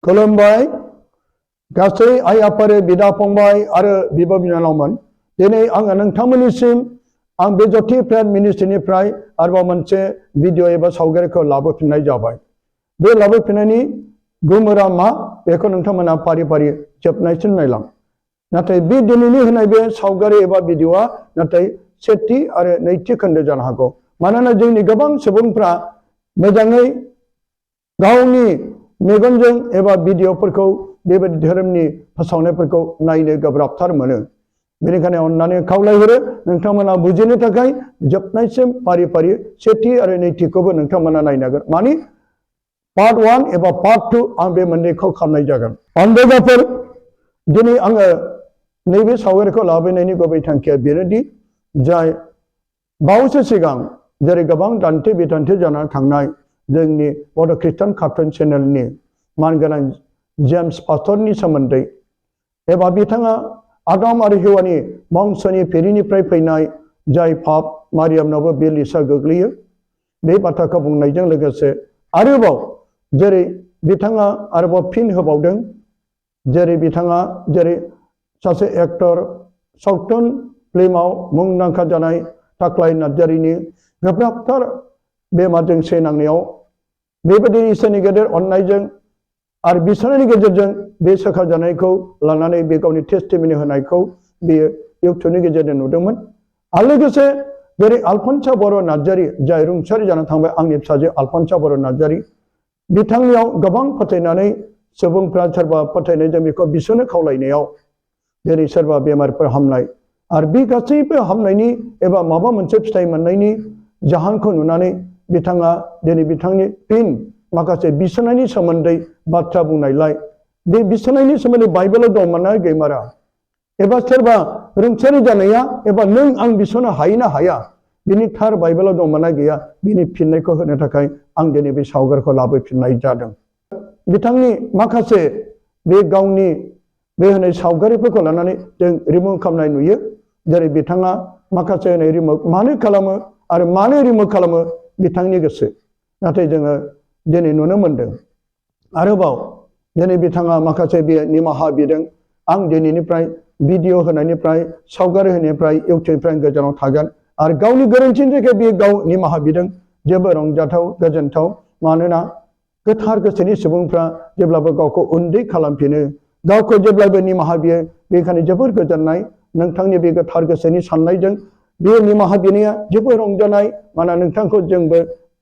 खुलुमबाय गासै आइ आफादे बिदा फंबाय आरो बिब' बिनानावमोन दिनै आङो नोंथांमोननिसिम आं बे ज्योति प्रेम मिनिस्ट्रिनिफ्राय आरोबाव मोनसे भिडिअ एबा सावगारिखौ लाबोफिननाय जाबाय। बे लाबोफिननायनि गुमुरा मा बेखौ नोंथांमोना फारि फारि जोबनायसिम नायलां। नाथाय बे दिनैनि होनाय बे सावगारि एबा भिडिअआ नाथाय सेथि आरो नैथि खोन्दो जानो हागौ। मानोना जोंनि गोबां सुबुंफ्रा मोजाङै गावनि मेगनजों एबा भिडिअफोरखौ बेबायदि धोरोमनि फोसावनायफोरखौ नायनो गोब्राबथार मोनो। बेनिखायनो अननानै खावलायहरो नोंथांमोना बुजिनो थाखाय जोबनायसिम फारि फारि सेथि आरो नैथिखौबो नोंथांमोना नायनांगोन। मानि पार्ट 1 एबा पार्ट 2 आं बे मोननैखौ खालामनाय जागोन। अनबोजाफोर दिनै आङो नैबे सावगारिखौ लाबोनायनि गुबै थांखिया बेनोदि जाय बावैसो सिगां जेरै गोबां दान्थे बिदान्थे जानानै थांनाय जोंनि बड' ख्रिस्टान कार्टुन चेनेलनि मानगोनां जेम्स पास्टरनि सोमोन्दै एबा बिथाङा आदम आरो हिवानि बंस'नि फेरिनिफ्राय फैनाय जाय पाप मारियामनावबो बे लिस्टआ गोग्लैयो। बे बाथ्राखौ बुंनायजों लोगोसे आरोबाव जेरै बिथाङा आरोबाव फिन होबावदों जेरै बिथाङा जेरै सासे एक्टर सावथुन फिल्माव मुंदांखा जानाय थाख्लाय नार्जारिनि गोब्राबथार बेमारजों सैनांनायाव बेबायदि इसोरनि गेदेर अननायजों आरो बिसारनि गेजेरजों बे सोखाजानायखौ लानानै बे गावनि टेस्टिमनि होनायखौ बेयो इउटुबनि गेजेरजों नुदोंमोन। आरो लोगोसे जेरै आलफनसा बर' नार्जारि जाय रुंसारि जानानै थांबाय आंनि फिसाजो आलफनसा बर' नार्जारि बिथांनियाव गोबां फोथायनानै सुबुंफ्रा सोरबा फोथायनायजों बेखौ बिसोरनो खावलायनायाव जेरै सोरबा बेमारफोर हामनाय आरो बे गासैबो हामनायनि एबा माबा मोनसे फिथाइ मोननायनि जाहोनखौ नुनानै बिथाङा दिनै बिथांनि फिन माखासे बिसोरनायनि सोमोन्दै बाथ्रा बुंनायलाय बे बिसोरनायनि सोमोन्दै बाइबेलाव दंमोन गैमारा एबा सोरबा रुंसारि जानाया एबा नों आं बिसोरनो हायो ना हाया बिनि थार बाइबेलाव दंमोन गैया बिनि फिननायखौ होनो थाखाय आं दिनै बे सावगारिखौ लाबोफिननाय जादों। बिथांनि माखासे बे गावनि बे होनाय सावगारिफोरखौ लानानै जों रिमुभ खालामनाय नुयो। जेरै बिथाङा माखासे होनाय रिमुभ मानो खालामो आरो मानो रिमुभ खालामो बिथांनि गोसो। नाथाय जोङो दिनै नुनो मोनदों आरोबाव दिनै बिथाङा माखासे बे निमाहा बिदों आं दिनैनिफ्राय भिडिअ होनायनिफ्राय सावगारि होनायनिफ्राय इउटुबनिफ्राय गोजानाव थागोन आरो गावनि गोरोन्थिनि थाखाय बे गाव निमाहा बिदों। जेबो रंजाथाव गोजोनथाव मानोना गोथार गोसोनि सुबुंफ्रा जेब्लाबो गावखौ उन्दै खालामफिनो गावखौ जेब्लाबो निमाहा बियो बेखायनो जोबोर गोजोननाय नोंथांनि बे गोथार गोसोनि साननायजों बे निमाहा बिनाया जोबोर रंजानाय। मानोना नोंथांखौ जोंबो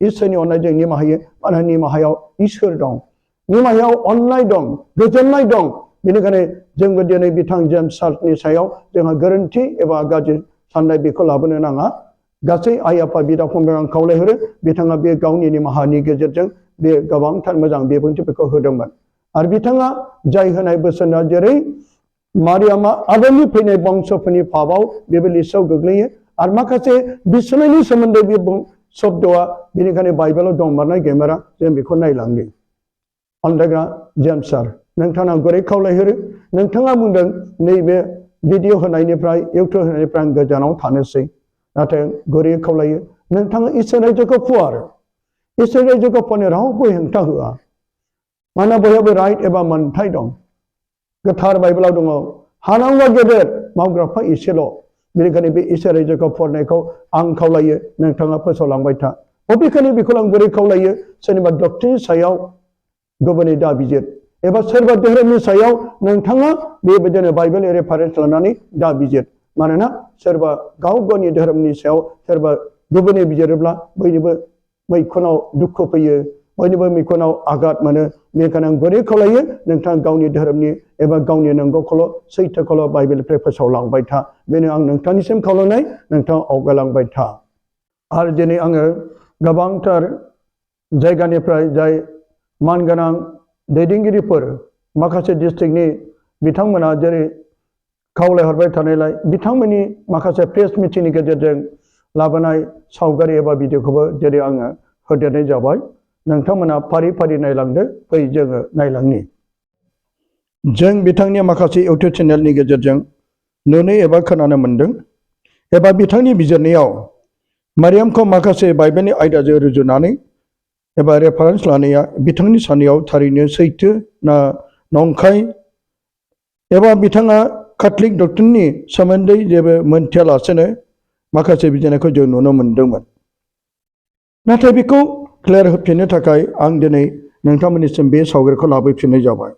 इसोरनि अननायजों निमाहा होयो मानोना निमाहायाव इसोर दं निमाहायाव अननाय दं गोजोननाय दं। बेनिखायनो जोंबो दिनै बिथां जेम्स चार्चनि सायाव जोंहा गोरोन्थि एबा गाज्रि साननाय बेखौ लाबोनो नाङा। गासै आइ आफा बिदा फंबाय आं खावलायहरो बिथाङा बे गावनि निमाहानि गेजेरजों बे गोबांथार मोजां बिबुंथिफोरखौ होदोंमोन आरो बिथाङा जाय होनाय बोसोना जेरै मारियामा आदमनि फैनाय बंस'फोरनि पापआव बेबो लिस्टआव गोग्लैयो आरो माखासे बिसोरनायनि सोमोन्दै बे शब्दआ बेनिखायनो बाइबेलाव दंमारनाय गैमारा जों बेखौ नायलांनि। अनलायग्रा जेम्स सार नोंथाङा गुरै खावलायहरो नोंथाङा बुंदों नैबे भिडिअ होनायनिफ्राय इउटुब होनायनिफ्राय आं गोजानाव थानोसै। नाथाय गुरै खावलायो नोंथाङा इसोर रायजोखौ फुवारो इसोर रायजोखौ फुवारनो रावबो हेंथा होआ। मानोना बयहाबो राइट एबा मोन्थाय दं। गोथार बाइबेलाव दङ हानांगौआ गेदेर मावग्राफ्रा एसेल'। बेनिखायनो बे इसोर रायजोखौ फुवारनायखौ आं खावलायो नोंथाङा फोसावलांबाय था। बबेखानि बेखौ आं बोरै खावलायो सोरनिबा डक्टरनि सायाव गुबुनै दाबिजिर एबा सोरबा धोरोमनि सायाव नोंथाङा बेबायदिनो बाइबेल रेफारेन्स लानानै दाबिजिर। मानोना सोरबा गाव गावनि धोरोमनि सायाव सोरबा गुबुनै बिजिरोब्ला बयनिबो मैखुनाव दुखु फैयो बयनिबो मैखुनाव आघात मोनो। बेनिखायनो आं बोरै खावलायो नोंथाङा गावनि धोरोमनि एबा गावनि नंगौखौल' सैथोखौल' बाइबेलनिफ्राय फोसावलांबाय था बेनो आं नोंथांनिसिम खावलायनाय नोंथाङा आवगायलांबाय था। आरो दिनै आङो गोबांथार जायगानिफ्राय जाय मानगोनां दैदेनगिरिफोर माखासे डिस्ट्रिक्टनि बिथांमोना जेरै खावलायहरबाय थानायलाय बिथांमोननि माखासे प्रेस मिटिंनि गेजेरजों लाबोनाय सावगारि एबा भिडिअखौबो जेरै आङो होदेरनाय जाबाय। नोंथांमोना फारि फारि नायलांदो फै जोङो नायलांनि। जों बिथांनि माखासे इउटुब चेनेलनि गेजेरजों नुनो एबा खोनानो मोनदों एबा बिथांनि बिजिरनायाव मारियामखौ माखासे बाइबेलनि आयदाजों रुजुनानै एबा रेफारेन्स लानाया बिथांनि साननायाव थारैनो सैथो ना नंखाय एबा बिथाङा कैथलिक डक्ट्रिननि सोमोन्दै जेबो मोनथियालासेनो माखासे बिजिरनायखौ जों नुनो मोन्दोंमोन। नाथाय बेखौ क्लियार होफिननो थाखाय आं दिनै नोंथांमोननिसिम बे सावगारिखौ लाबोफिननाय जाबाय।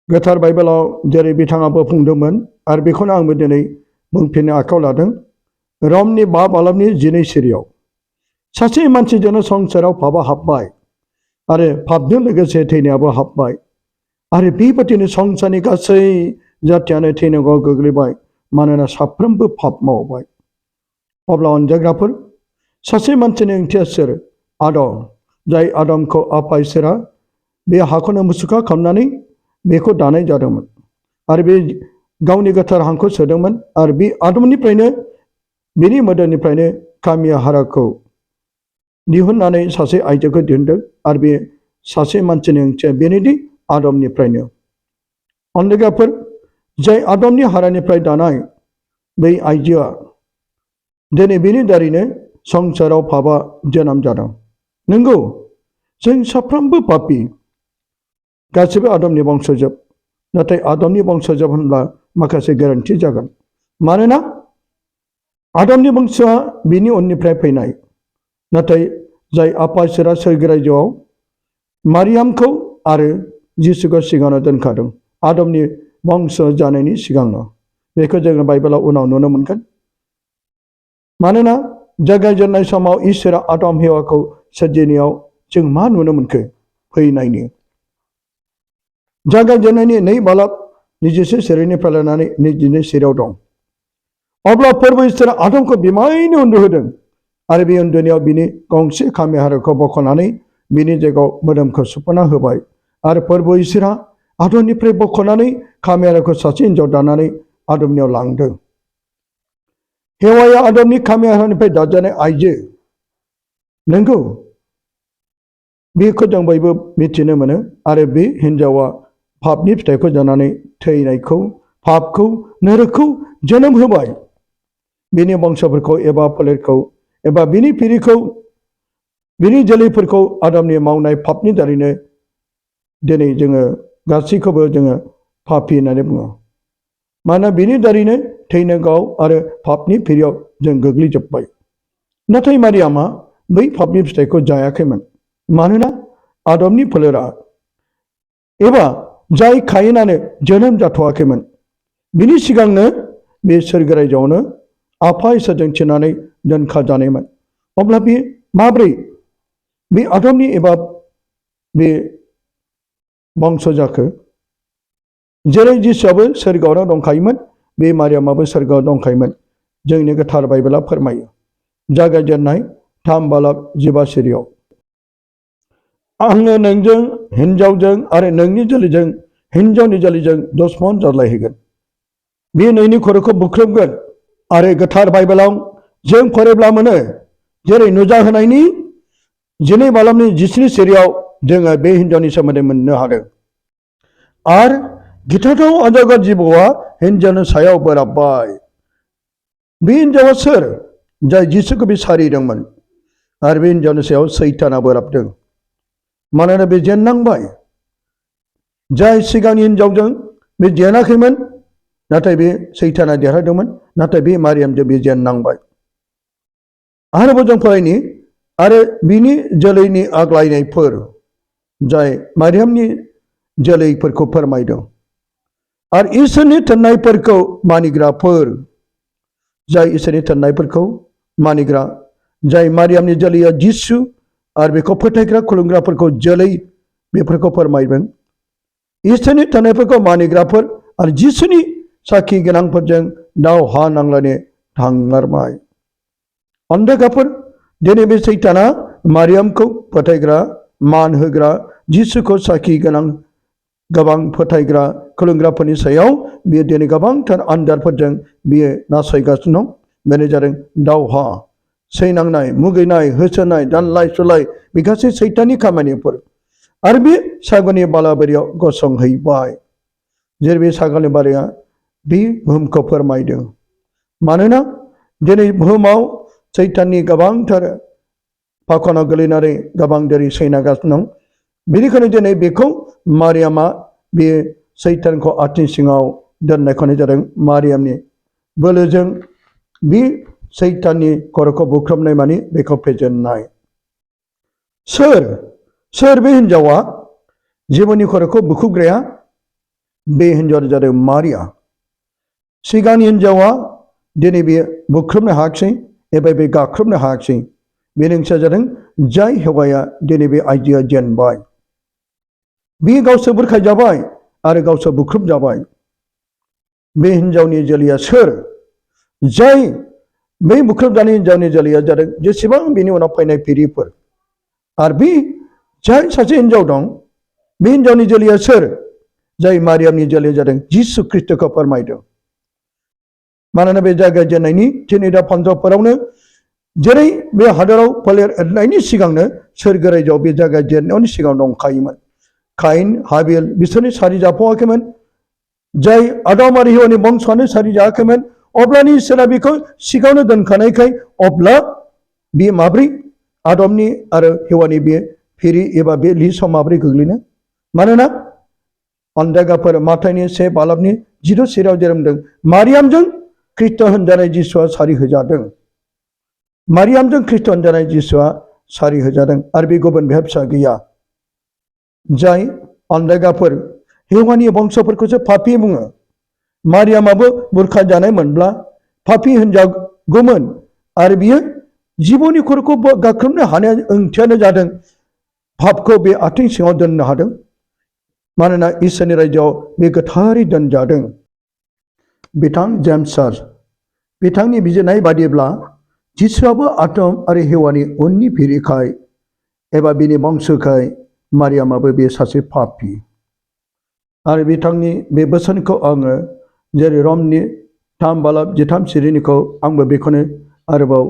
गोथार बाइबेलाव जेरै बिथाङाबो बुंदोंमोन आरो बेखौनो आंबो दिनै बुंफिननो आखायाव लादों। रमनि 5 बालाबनि 12 सिरियाव सासे मानसिजोंनो संसाराव पापआ हाबबाय आरो पापजों लोगोसे थैनायाबो हाबबाय आरो बेबादिनो संसारनि गासै जाथियानो थैनांगौ गोग्लैबाय मानोना साफ्रोमबो पाप मावबाय। अब्ला अनजाग्राफोर सासे मानसिनि ओंथिया सोर? आदम, जाय आदमखौ आफा इसोरा बे हाखौनो मुसुखा खालामनानै बेखौ दानाय जादोंमोन आरो बे गावनि गोथार हांखौ सोदोंमोन आरो बे आदमनिफ्रायनो बेनि मोदोमनिफ्रायनो कामिया हाराखौ दिहुननानै सासे आइजोखौ दिहुनदों आरो बे सासे मानसिनि ओंथिया बेनोदि आदमनिफ्रायनो। अनजाग्राफोर जाय आदमनि हारानिफ्राय दानाय बै आइजोआ दिनै बेनि दारैनो संसाराव पापआ जोनोम जादों। नंगौ, जों साफ्रोमबो पापी, गासिबो आदमनि बंसजोब। नाथाय आदमनि बंसजोब होनब्ला माखासे गोरोन्थि जागोन। मानोना आदमनि बंसआ बिनि उननिफ्राय फैनाय। नाथाय जाय आफा इसोरा सोरगो रायजोआव मारियामखौ आरो जिसुखौ सिगाङावनो दोनखादों आदमनि बंस जानायनि सिगांनो। बेखौ जोङो बाइबेलाव उनाव नुनो मोनगोन। मानोना जागायजेननाय समाव इसोरा आदम हेवाखौ सोरजिनायाव जों मा नुनो मोनखो? फैनायनि जागायजेननायनि 2 बालाब 21 सिरिनिफ्राय लानानै 22 सिरियाव दं। अब्ला फोरबो इसोरा आदमखौ बिमायैनो उन्दुहोदों आरो बे उन्दुनायाव बिनि गंसे खामि हाराखौ बख'नानै बिनि जायगायाव मोदोमखौ सुफुंना होबाय आरो फोरबो इसोरा आदमनिफ्राय बख'नानै खामि हाराखौ सासे हिनजाव दानानै आदमनियाव लांदों। हेवाया आदमनि खामि हारानिफ्राय दाजानाय आइजो। नंगौ, बेखौ जों बयबो मिथिनो मोनो आरो बे हिनजावा पापनि फिथाइखौ जानानै थैनायखौ, पापखौ, नोरकखौ जोनोम होबाय। बिनि बंसफोरखौ एबा फोलेरखौ एबा बिनि फिरिखौ, बिनि जोलैफोरखौ आदमनि मावनाय पापनि दारैनो दिनै जोङो गासैखौबो जोङो पापी होननानै बुङो। मानोना बिनि दारैनो थैनांगौ आरो पापनि फिरियाव जों गोग्लैजोब्बाय। नाथाय मारियामा बै पापनि फिथाइखौ जायाखैमोन। मानोना आदमनि फोलेरा एबा जाय कायेनानो जोनोम जाथ'वाखैमोन। बिनि सिगांनो बे सोरगो रायजोआवनो आफा इसोरजों थिनानै दोनखाजानायमोन। अब्ला बे माब्रै बे आदमनि एबा बे बंस जाखो? जेरै जिसुआबो सोरगोआवनो दंखायोमोन, बे मारियामाबो सोरगोआव दंखायोमोन। जोंनि गोथार बाइबेला फोरमायो। जागायजेननाय 3 बालाब 15 सिरियाव आङो नोंजों हिनजावजों आरो नोंनि जोलैजों हिनजावनि जोलैजों दुश्मन जालायहोगोन। बे नोंनि खर'खौ बुख्रुबगोन। आरो गोथार बाइबेलाव जों फरायब्ला मोनो, जेरै नुजाहोनायनि 2 बालाबनि 17 सिरियाव जोङो बे हिनजावनि सोमोन्दै मोननो हादों। आरो गिथावथाव अजगर जिबौआ हिनजावनि सायाव बोराबबाय। बे हिनजावा सोर? जाय जिसुखौ बे सारिदोंमोन आरो बे हिनजावनि सायाव सैताना बोराबदों। मानोना बे जेननांबाय। जाय सिगांनि हिनजावजों बे जेनाखैमोन, नाथाय बे सैताना देरहादोंमोन। नाथाय बे मारियामजों बे जेननांबाय। आरोबाव जों फरायनि आरो बिनि जोलैनि आग्लायनायफोर, जाय मारियामनि जोलैफोरखौ फोरमायदों। आरो इसोरनि थिननायफोरखौ मानिग्राफोर, जाय इसोरनि थिननायफोरखौ मानिग्रा, जाय मारियामनि जोलैया जिसु आरो बेखौ फोथायग्रा खुलुमग्राफोरखौ जोलै बेफोरखौ फोरमायदों। इसोरनि थिननायफोरखौ मानिग्राफोर आरो जिसुनि साखि गोनांफोरजों दावहा नांलायनो थांमारबाय। अनजाग्राफोर दिनै बे सैताना मारियामखौ फोथायग्रा, मान होग्रा, जिसुखौ साखि गोनां गोबां फोथायग्रा खुलुमग्राफोरनि सायाव बियो दिनै गोबांथार आनजादफोरजों बियो नासयगासिनो दं। बेनो जादों दावहा, सैनांनाय, मुगैनाय, होसोनाय, दानलाय सुलाय, बे गासै सैताननि खामानिफोर। आरो बे सागरनि बालाबारियाव गसंहैबाय। जेरै बे सागरनि बारिया बे बुहुमखौ फोरमायदों। मानोना दिनै बुहुमाव सैताननि गोबांथार फाखनाव गोलैनानै गोबां देरि सैनागासिनो दं बेनिखायनो दिनै बेखौ मारियामा बे सैतानखौ आथिं सिङाव दोननायखौनो जादों मारियामनि बोलोजों बे सैताननि खर'खौ बुख्रबनाय मानि बेखौ फेजेननाय सोर बे हिन्जावा जिबननि खर'खौ बुख्रुबग्राया बे हिन्जावानो जादों मारिया सिगांनि हिन्जावा दिनै बे बुख्रुबनो हायाखिसै एबा बे गाख्रुबनो हायाखिसै बे ओंथिया जादों जाय हौवाया दिनै बे आइजोआ जेनबाय बे गावसोर बुरखायजाबाय आरो गावसोर बुख्रुबजाबाय बे हिन्जावनि जोलैया सोर जाय बै बुख्रुबजानाय हिन्जावनि जोलैया जादों जेसेबां बेनि उनाव फैनाय फिरिफोर आरो बे जाय सासे हिन्जाव दं बे हिन्जावनि जोलैया सोर जाय मारियामनि जोलैया जादों जिसु ख्रिस्ट'खौ फोरमायदों मानोना बे जागायजेननायनि थिनिदा पन्जाबफोरावनो जेरै बे हादराव फोलेर एरनायनि सिगांनो सोरगो रायजोआव बे जागायजेननायनि सिगां दंखायोमोन काइन हाबिल बिसोरनि सारि जाफावाखैमोन जाय आदम आरो हिवानि बंसआनो सारि जायाखैमोन अब्लानि इसोरा बेखौ सिगाङावनो दोनखानायखाय अब्ला बे माब्रै आदमनि आरो हिवानि बे फिरि एबा बे लिस्टआव माब्रै गोग्लैनो मानोना अन्दायगाफोर माथाइनि 1 बालाबनि 10 सेराव जेरमदों मारियामजों ख्रिस्ट' होनजानाय जिसुआ सारि होजादों मारियामजों ख्रिस्ट' होनजानाय जिसुआ सारि होजादों आरो बे गुबुन बेहा फिसा गैया जाय अन्दायगाफोर हेवानि बंस'फोरखौसो पापि बुङो मारियामाबो बुरखा जानायमोनब्ला पापि होनजागौमोन आरो बियो जिबननि खर'खौ गाख्रोबनो हानाय ओंथियानो जादों पापखौ बे आथिं सिङाव दोननो हादों मानोना इसोरनि रायजोआव बे गोथारै दोनजादों बिथां जेम्स चार्च बिथांनि बिजिरनाय बादिब्ला जिसुआबो आदम आरो हेवानि उननि फिरिखाय एबा बिनि बंसखाय मारियामाबो बे सासे पापि आरो बिथांनि बे बोसोनखौ आङो जेरै रमनि 3 बालाब 13 सिरिनिखौ आंबो बेखौनो आरोबाव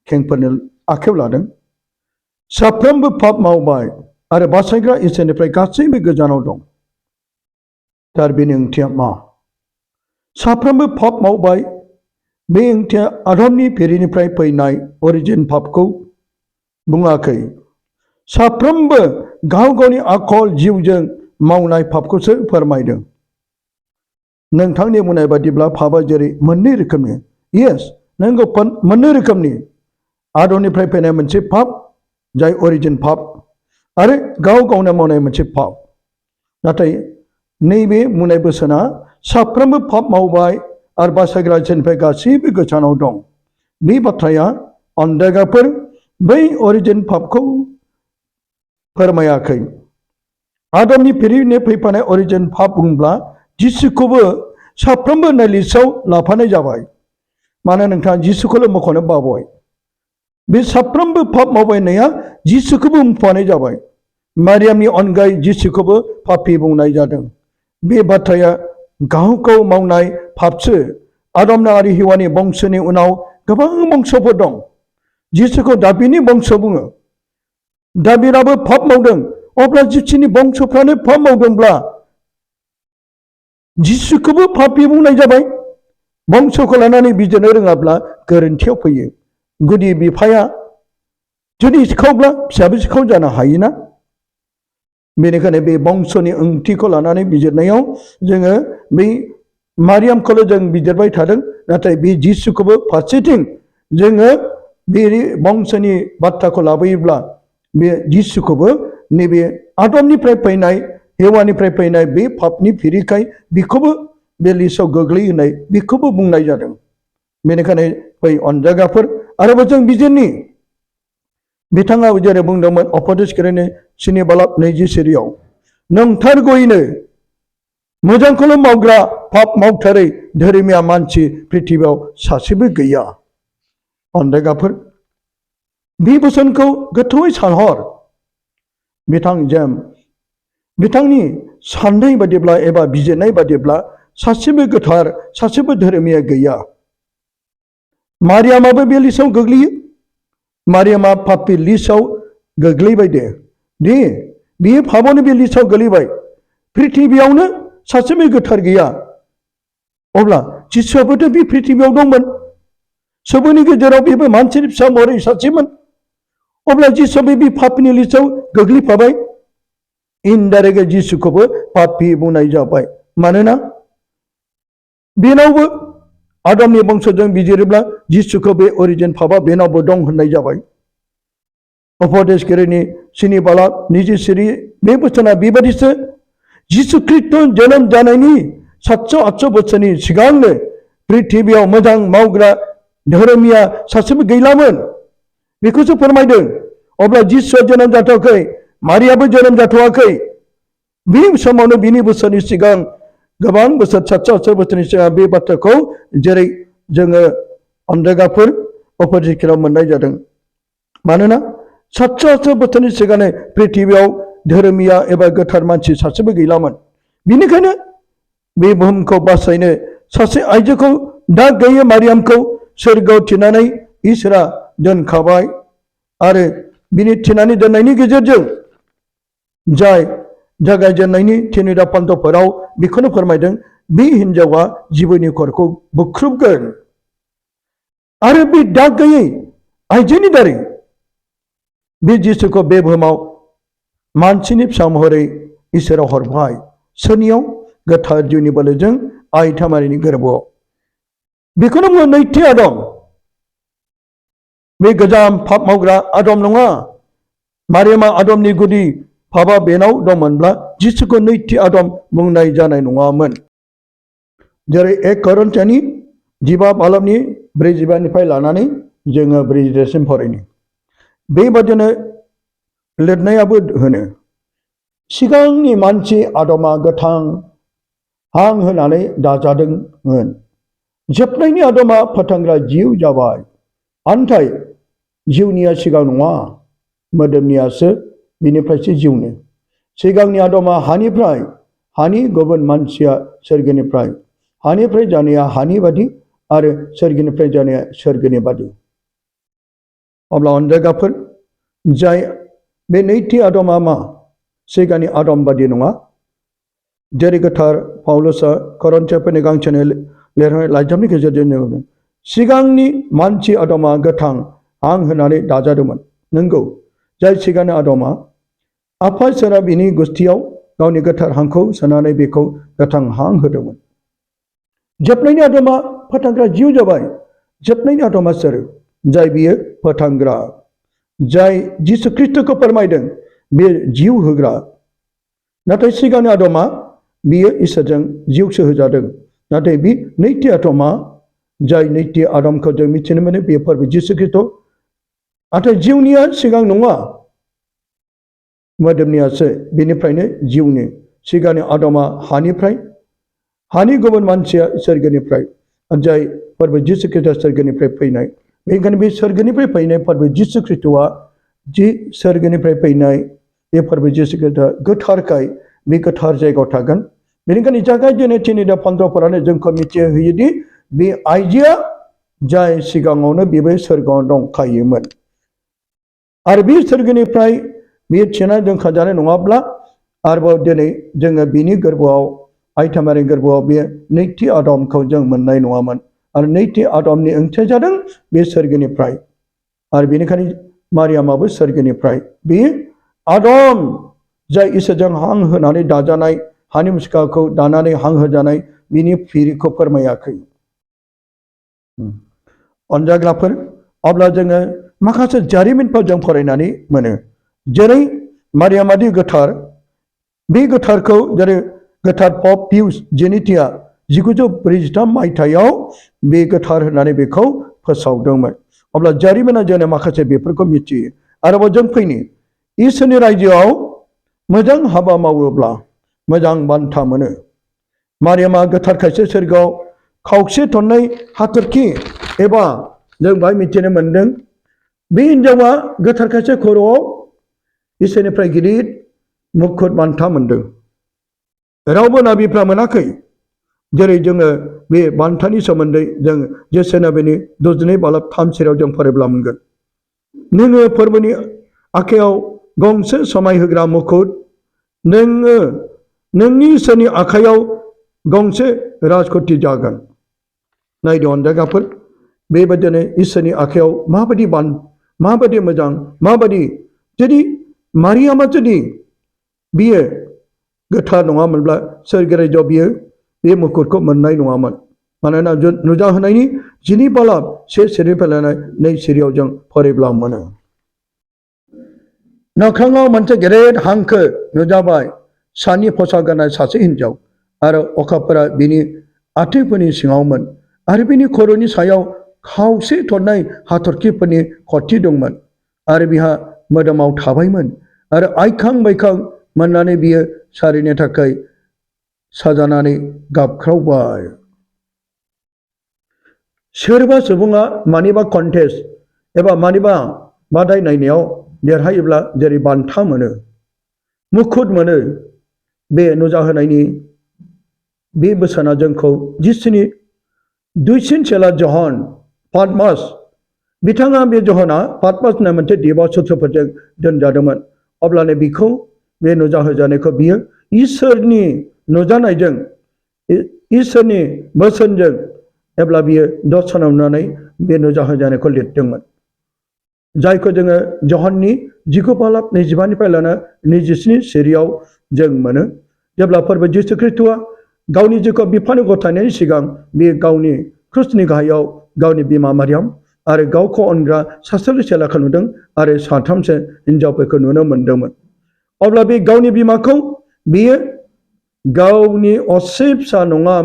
खेंफोरनो आखायाव लादों साफ्रोमबो पाप मावबाय आरो बासायग्रा इसोरनिफ्राय गासैबो गोजानाव दं थार बेनि ओंथिया मा साफ्रोमबो पाप मावबाय बे ओंथिया आदमनि फिरिनिफ्राय फैनाय अरिजिन पापखौ बुङाखै साफ्रोमबो गाव गावनि आखल जिउजों मावनाय पापखौसो फोरमायदों नोंथांनि बुंनाय बादिब्ला पापा जेरै मोननै रोखोमनि येस नोंगौ मोननै रोखोमनि आदमनिफ्राय फैनाय मोनसे पाप जाय अरिजिन पाप आरो गाव गावनो मावनाय मोनसे पाप नाथाय नैबे बुंनाय बोसोना साफ्रोमबो पाप मावबाय आरो बासायग्रा इसोरनिफ्राय गासैबो गोजानाव दं बे बाथ्राया अन्दायगाफोर बै अरिजिन पापखौ फोरमायाखै आदमनि फिरिनो फैफानाय अरिजिन पाप बुंब्ला जिसुखौबो साफ्रोमबो होननाय लिस्टआव लाफानाय जाबाय मानो नोंथाङा जिसुखौल' मख'नो बावबाय बे साफ्रोमबो पाप मावबायनाया जिसुखौबो मुंख'नाय जाबाय मारियामनि अनगायै जिसुखौबो पापि बुंनाय जादों बे बाथ्राया गाव गाव मावनाय पापसो आदम आरो हिवानि बंस'नि उनाव गोबां बंस'फोर दं जिसुखौ दाबिदनि बंस' बुङो दाबिदाबो पाप मावदों अब्ला जिसुनि बंस'फ्रानो पाप मावदोंब्ला जिसुखौबो पापि बुंनाय जाबाय बंस'खौ लानानै बिजिरनो रोङाब्ला गोरोन्थियाव फैयो गुदि बिफाया जुदि सिखावब्ला फिसाबो सिखाव जानो हायोना बेनिखायनो बे बंस'नि ओंथिखौ लानानै बिजिरनायाव जोङो बै मारियामखौल' जों बिजिरबाय थादों नाथाय बे जिसुखौबो फारसेथिं जोङो बे बंस'नि बाथ्राखौ लाबोयोब्ला बे जिसुखौबो नैबे आदमनिफ्राय फैनाय हेवानिफ्राय फैनाय बे पापनि फिरिखाय बेखौबो बे लिस्टआव गोग्लैहोनाय बेखौबो बुंनाय जादों बेनिखायनो बै अनजागाफोर आरोबाव जों बिजिरनि बिथाङा जेरै बुंदोंमोन अपदेशगिरिनि 2 बालाब 20 सिरियाव नंथारगौयैनो मोजांखौल' मावग्रा पाप मावथारै धोरोमिया मानसि पृथिबियाव सासेबो गैया अनजागाफोर बे बोसोनखौ गोथौयै सानहर बिथां जेम बिथांनि साननाय बादिब्ला एबा बिजिरनाय बादिब्ला सासेबो गोथार सासेबो धोरोमिया गैया मारियामाबो बे लिस्टआव गोग्लैयो मारियामा पापि लिस्टआव गोग्लैबाय दे बियो पापावनो बे लिस्टआव गोग्लैबाय पृथिबियावनो सासेबो गोथार गैया अब्ला जिसुआबोथ' बे पृथिबियाव दंमोन सुबुंनि गेजेराव बेबो मानसिनि फिसा महरै सासेमोन अब्ला जिसुआ बे पापनि लिस्टआव गोग्लैफाबाय इनडाइरेक्टयै जिसुखौबो पापि बुंनाय जाबाय मानोना बेनावबो आदमनि बंसजों बिजिरोब्ला जिसुखौ बे अरिजिन पापआ बेनावबो दं होननाय जाबाय उपदेशगिरिनि 2 बालाक 24 बे बोसोना बेबादिसो जिसु ख्रीष्ट जोनोम जानायनि 700-800 बोसोरनि सिगांनो पृथ्वीयाव मोजां मावग्रा धोरोमिया सासेबो गैलामोन बेखौसो फोरमायदों अब्ला जिसुआ जोनोम जाथ'वाखै मारियाबो जोनोम जाथ'वाखै बे समावनो बिनि बोसोरनि सिगां गोबां बोसोर 700-800 बोसोरनि सिगां बे बाथ्राखौ जेरै जोङो अनजायगाफोर उपदेशगिरियाव मोननाय जादों मानोना 700-800 बोसोरनि सिगांनो पृथ्वीयाव धोरोमिया एबा गोथार मानसि सासेबो गैलामोन बेनिखायनो बे बुहुमखौ बासायनो सासे आइजोखौ दाग गैयै मारियामखौ सोरगोआव थिनानै इसोरा दोनखाबाय आरो बिनि थिनानै दोननायनि गेजेरजों जाय जागायजेननायनि थिनिदा पान्थ'फोराव बेखौनो फोरमायदों बे हिन्जावा जिबौनि खर'खौ बुख्रुबगोन आरो बे दाग गैयै आइजोनि दारै बे जिसुखौ बे बुहुमाव मानसिनि फिसा महरै इसोरा हरबाय सोरनियाव गोथार जिउनि बोलोजों आइ थामारिनि गोरबोआव बेखौनो बुङो नैथि आदम बे गोजाम पाप मावग्रा आदम नङा मारियामा आदमनि गुदि पापआ बेनाव दंमोनब्ला जिसुखौ नैथि आदम बुंनाय जानाय नङामोन जेरै 1 करिन्थियानि 15 बालाकनि 45निफ्राय लानानै जोङो 46सिम फरायनि बेबादिनो लिरनायाबो होनो सिगांनि मानसि आदमा गोथां हां होनानै दाजादोंमोन जोबनायनि आदमा फोथांग्रा जिउ जाबाय आन्थाय जिउनिया सिगां नङा मोदोमनियासो बिनिफ्रायसो जिउनो सिगांनि आदमा हानिफ्राय हानि गुबुन मानसिया सोरगोनिफ्राय हानिफ्राय जानाया हानि बादि आरो सोरगोनिफ्राय जानाया सोरगोनि बादि अब्ला अनजायगाफोर जाय बे नैथि आदमा मा सिगांनि आदम बादि नङा जेरै गोथार पाउलसआ करिन्थियाफोरनि गांसेनि लिरनाय लाइजामनि गेजेरजों जोङो सिगांनि मानसि आदमा गोथां हां होनानै दाजादोंमोन नंगौ जाय सिगांनि आदमा आफा इसोरा बिनि गुस्थियाव गावनि गोथार हांखौ सोनानै बेखौ गोथां हां होदोंमोन जोबनायनि आदमा फोथांग्रा जिउ जाबाय जोबनायनि आदमा सोर जाय बियो फोथांग्रा जाय जिसु ख्रीष्टखौ फोरमायदों बे जिउ होग्रा नाथाय सिगांनि आदमा बियो इसोरजों जिउसो होजादों नाथाय बे नैथि आदमा जाय नैथि आदमखौ जों मिथिनो मोनो बे फोरबो जिसु ख्रीष्ट नाथाय जिउनिया सिगां नङा मोदोमनियासो बेनिफ्रायनो जिउनि सिगांनि आदमा हानिफ्राय हानि गुबुन मानसिया सोरगोनिफ्राय जाय फोरबो जिसु ख्रीष्टआ सोरगोनिफ्राय फैनाय बेनिखायनो बे सोरगोनिफ्राय फैनाय फोरबो जिसु ख्रीष्टआ जि सोरगोनिफ्राय फैनाय बे फोरबो जिसु ख्रीष्टआ गोथारखाय बे गोथार जायगायाव थागोन बेनिखायनो जागायजेननाय थिनिदा पान्थ'फोरानो जोंखौ मिथिहोयोदि बे आइजोआ जाय सिगाङावनो बेबो सोरगोआव दंखायोमोन आरो बे सोरगोनिफ्राय बे थिनानै दोनखाजानाय नङाब्ला आरोबाव दिनै जोङो बिनि गोरबोआव आइथामारि गोरबोआव बे नैथि आदमखौ जों मोननाय नङामोन आरो नैथि आदमनि ओंथिया जादों बे सोरगोनिफ्राय आरो बेनिखायनो मारियामाबो सोरगोनिफ्राय बे आदम जाय इसोरजों हां होनानै दाजानाय हानि मुसुखाखौ दानानै हां होजानाय बिनि फिरिखौ फोरमायाखै अनजाग्राफोर अब्ला जोङो माखासे जारिमिनफोर जों फरायनानै मोनो जेरै मारियामादि गोथार बे गोथारखौ जेरै गोथार पप पिउस जेनिथिया 1943 मायथाइयाव बे गोथार होननानै बेखौ फोसावदोंमोन अब्ला जारिमिना जोंनो माखासे बेफोरखौ मिथियो आरोबाव जों फैनि इसोरनि रायजोआव मोजां हाबा मावोब्ला मोजां बान्था मोनो मारियामा गोथारखायसो सोरगोआव खावसे थन्नै हाथरखि एबा जों बाहाय मिथिनो मोनदों बे हिन्जावा गोथारखायसो खर'आव इसोरनिफ्राय गिदिर मुखुद बान्था मोनदों रावबो नाबिफ्रा मोनाखै जेरै जोङो बे बान्थानि सोमोन्दै जों जेसेनाबिनि 2 बालाक 3 सेराव जों फरायब्ला मोनगोन नोङो फोरबोनि आखायाव गंसे समायहोग्रा मुकुट नोङो नोंनि इसोरनि आखायाव गंसे राजखुथि जागोन नायदो अनजायगाफोर बेबायदिनो इसोरनि आखायाव माबायदि माबादि मोजां माबादि जुदि मारियामा जुदि बियो गोथार नङामोनब्ला सोरगोरायजोआव बियो बे मुकुटखौ मोननाय नङामोन मानोना नुजाहोनायनि 12 बालाब 1 सिरिनिफ्राय लानानै 2 सिरियाव जों फरायब्ला मोनो नखाङाव मोनसे गेदेर हांखो नुजाबाय सानि फसाक गाननाय सासे हिनजाव आरो अखाफोरा बिनि आथिंफोरनि सिङावमोन आरो बिनि खर'नि सायाव खावसे थरनाय हाथरखिफोरनि खरथि दंमोन आरो बिहा मोदोमाव थाबायमोन आरो आइखां बायखां मोननानै बियो सारिनो थाखाय साजानानै गाबख्रावबाय सोरबा सुबुङा मानिबा कन्टेस्ट एबा मानिबा बादायनायनायाव देरहायोब्ला जेरै बान्था मोनो मुकुट मोनो बे नुजाहोनायनि बे बोसोना जोंखौ जिसुनि दुइसिन चेला जहन पाटमास बिथाङा बे जहना पाटमास होननाय मोनसे द्वीपआव सुथुरफोरजों दोनजादोंमोन अब्लानो बिखौ बे नुजाहोजानायखौ बियो इसोरनि नुजानायजों इसोरनि बोसोनजों एब्ला बियो दर्शनाव नुनानै बे नुजाहोजानायखौ लिरदोंमोन जायखौ जोङो जहननि 19 बालाब 25 निफ्राय लानानै 27 सिरियाव जों मोनो जेब्ला फोरबो जिसु ख्रीष्टआ गावनि जिउखौ बिफानो गथायनायनि सिगां बे गावनि क्रुसनि गाहायाव गावनि बिमा मारियाम आरो गावखौ अनग्रा सासेल' चेलाखौ नुदों आरो साथामसो हिनजावफोरखौ नुनो मोनदोंमोन अब्ला बे गावनि बिमाखौ बियो गावनि असे फिसा नङा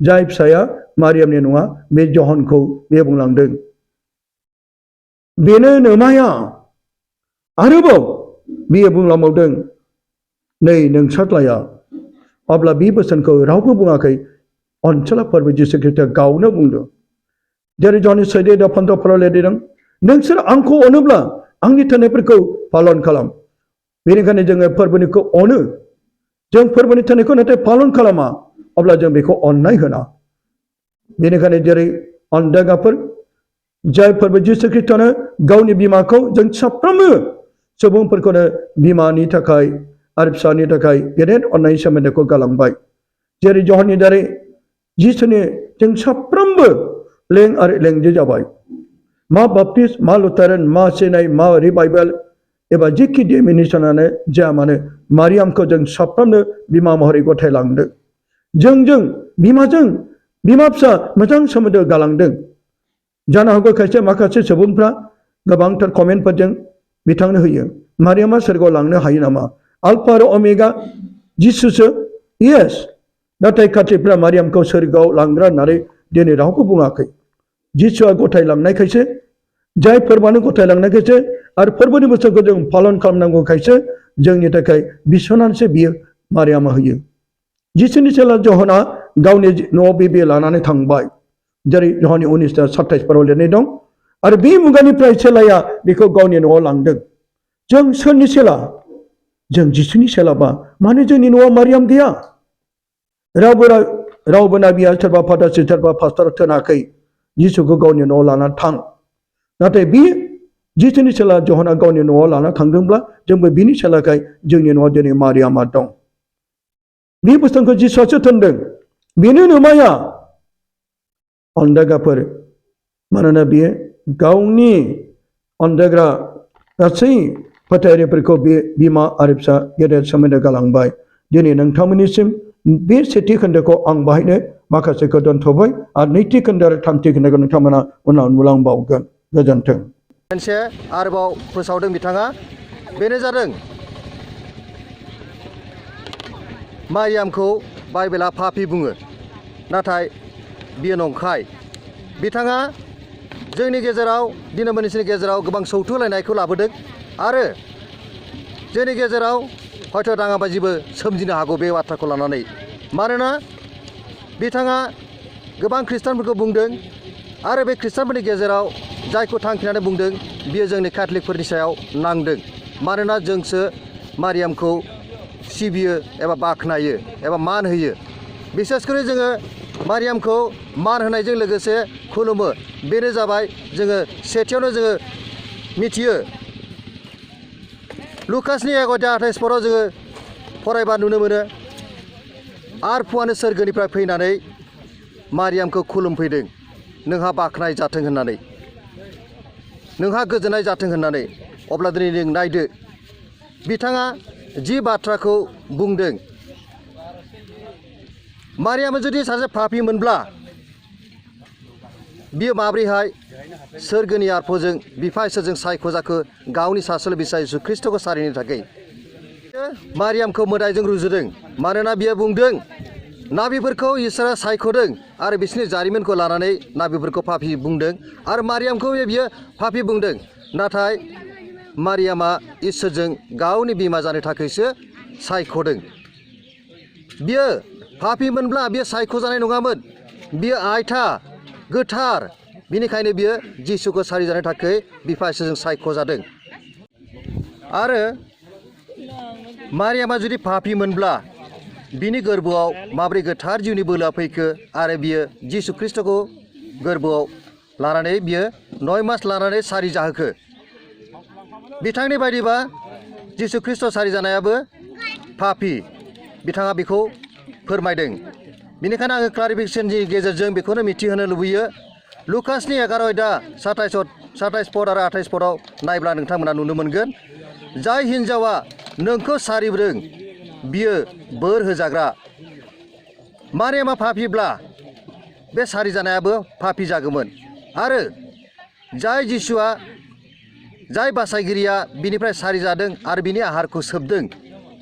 जाय फिसाया मारियामनि नङा बे जहनखौ बे बुंलांदों बेनो नोमाया आरोबाव बियो बुंलांबावदों नै नोंसारलाया अब्ला बे बोसोनखौ रावबो बुङाखै अनसला फोरबो जिसु ख्रीष्टआ गावनो बुंदों जेरै जहननि 14 लिरदों नोंसोर आंखौ अनोब्ला आंनि थोननायफोरखौ पालन खालाम बेनिखायनो जोङो फोरबोनिखौ अनो जों फोरबोनि थोननायखौ नाथाय पालन खालामा अब्ला जों बेखौ अननाय होना बेनिखायनो जेरै अनदायग्राफोर जाय फोरबो जिसु ख्रीष्टआनो गावनि बिमाखौ जों साफ्रोमबो सुबुंफोरखौनो बिमानि थाखाय आरो फिसानि थाखाय गेदेर अननायनि सोमोन्दोखौ गालांबाय जेरै जहननि दारै जिसुनि जों साफ्रोमबो लें आरो लेंजो जाबाय मा बाप्टिस्ट मा लुथारान मा सिनाय मा रिभाइभेल एबा जिखि डिमिनिसनानो जाया मानो मारियामखौ जों साफ्रोमनो बिमा महरै गथायलांदों जों बिमाजों बिमा फिसा मोजां सोमोन्दो गालांदों जानो हागौ खायसे माखासे सुबुंफ्रा गोबांथार कमेन्टफोरजों बिथांनो होयो मारियामा सोरगोआव लांनो हायो नामा आल्फा आरो अमेगा जिसुसो येस नाथाय काथलिकफ्रा मारियामखौ सोरगोआव लांग्रा होननानै दिनै रावबो बुङाखै जिसुआ गथायलांनायखायसो जाय फोरबोआनो गथायलांनायखायसो आरो फोरबोनि बोसोनखौ जों पालन खालामनांगौखायसो जोंनि थाखाय बिसनानैसो बियो मारियामा होयो जिसुनि चेला जहना गावनि न'आव बे लानानै थांबाय जेरै जहननि 19:27 लिरनाय दं आरो बे मुगानिफ्राय चेलाया बेखौ गावनि न'आव लांदों जों सोरनि चेला जों जिसुनि चेलाबा मानो जोंनि न'आव मारियाम गैया रावबो नाबिया सोरबा फादारसि सोरबा पास्टर थोनाखै जिसुखौ गावनि न'आव लाना थां नाथाय बे जिसुनि चेला जहना गावनि न'आव लाना थांदोंब्ला जोंबो बिनि चेलाखाय जोंनि न'आव दिनै मारियामा दं बे बुस्थुखौ जिसुआसो थोनदों बेनो नोमाया अनदायग्राफोर मानोना बियो गावनि अनदायग्रा गासै फोथायारिफोरखौ बे बिमा आरो फिसा गेदेर सोमोन्दो गालांबाय दिनै नोंथांमोननिसिम बे सेथि खोन्दोखौ आं बाहायनो माखासेखौ दोनथ'बाय आरो नैथि खोन्दो आरो थामथि खोन्दोखौ नोंथांमोना उनाव नुलांबावगोन गोजोन्थों मोनसे आरोबाव फोसावदों बिथाङा बेनो जादों मारियामखौ बाइबेला पापि बुङो नाथाय बियो नंखाय बिथाङा जोंनि गेजेराव दिन मोननैसोनि गेजेराव गोबां सौथुलायनायखौ लाबोदों आरो जोंनि गेजेराव हयथ' दाङाबाजिबो सोमजिनो हागौ बे बाथ्राखौ लानानै मानोना बिथाङा गोबां खृष्टानफोरखौ बुंदों आरो बे खृष्टानफोरनि गेजेराव जायखौ थांखिनानै बुंदों बियो जोंनि केथलिकफोरनि सायाव नांदों मानोना जोंसो मारियामखौ सिबियो एबा बाख्नायो एबा मान होयो बिसेसकरि जोङो मारियामखौ मान होनायजों लोगोसे खुलुमो बेनो जाबाय जोङो सेथियावनो जोङो मिथियो लुकासनि 11:28 जोङो फरायबा नुनो मोनो आर फुवानो सोरगोनिफ्राय फैनानै मारियामखौ खुलुमफैदों नोंहा बाख्नाय जाथों होननानै नोंहा गोजोननाय जाथों होननानै अब्ला दिनै नों नायदो बिथाङा जि बाथ्राखौ बुंदों मारियामा जुदि सासे पापीमोनब्ला बियो माब्रैहाय सोरगोनि आरफोजों बिफा इसोरजों सायख'जाखो गावनि सासेल' बिसा जिसु ख्रीष्टखौ सारिनो थाखाय मारियामखौ मोदायजों रुजुदों मानोना बियो बुंदों नाबिफोरखौ इसोरा सायख'दों आरो बिसोरनि जारिमिनखौ लानानै नाबिफोरखौ पापी बुंदों आरो मारियामखौ बियो पापी बुंदों नाथाय मारियामा इसोरजों गावनि बिमा जानो थाखायसो सायख'दों बियो पापीमोनब्ला बियो सायख'जानाय नङामोन बियो आयथा गोथार बिनिखायनो बियो जिसुखौ सारिजानो थाखाय बिफा इसोरजों सायख'जादों आरो मारियामा जुदि पापीमोनब्ला बिनि गोरबोआव माब्रै गोथार जिउनि बोलोआ फैखो आरो बियो जिसु ख्रीष्टखौ गोरबोआव लानानै बियो 9 मास लानानै सारि जाहोखो बिथांनि बायदिबा जिसु ख्रीष्ट सारि जानायाबो पापी बिथाङा बेखौ फोरमायदों बेनिखायनो आङो क्लारिफिकेशननि गेजेरजों बेखौनो मिथिहोनो लुबैयो लुकासनि 11 अध्याय 27 पद आरो 28 पदाव नायब्ला नोंथांमोना नुनो मोनगोन जाय हिन्जावा नोंखौ सारिबोदों बियो बोर होजाग्रा मारियामा पापीब्ला बे सारि जानायाबो पापी जागौमोन आरो जाय बासायगिरिया बिनिफ्राय सारि जादों आरो बिनि आहारखौ सोबदों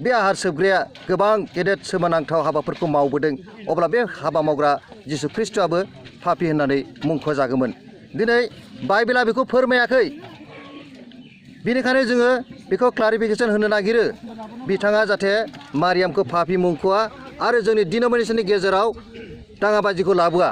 बे आहार सोबग्राया गोबां गेदेर सोमोनांथाव हाबाफोरखौ मावबोदों अब्ला बे हाबा मावग्रा जिसु ख्रीष्टआबो पापी होननानै मुंख'जागौमोन दिनै बाइबेला बेखौ फोरमायाखै बेनिखायनो जोङो बेखौ क्लारिफिकेशन होनो नागिरो बिथाङा जाहाथे मारियामखौ पापी मुंख'आ आरो जोंनि डिनोमिनेशननि गेजेराव दाङाबाजिखौ लाबोआ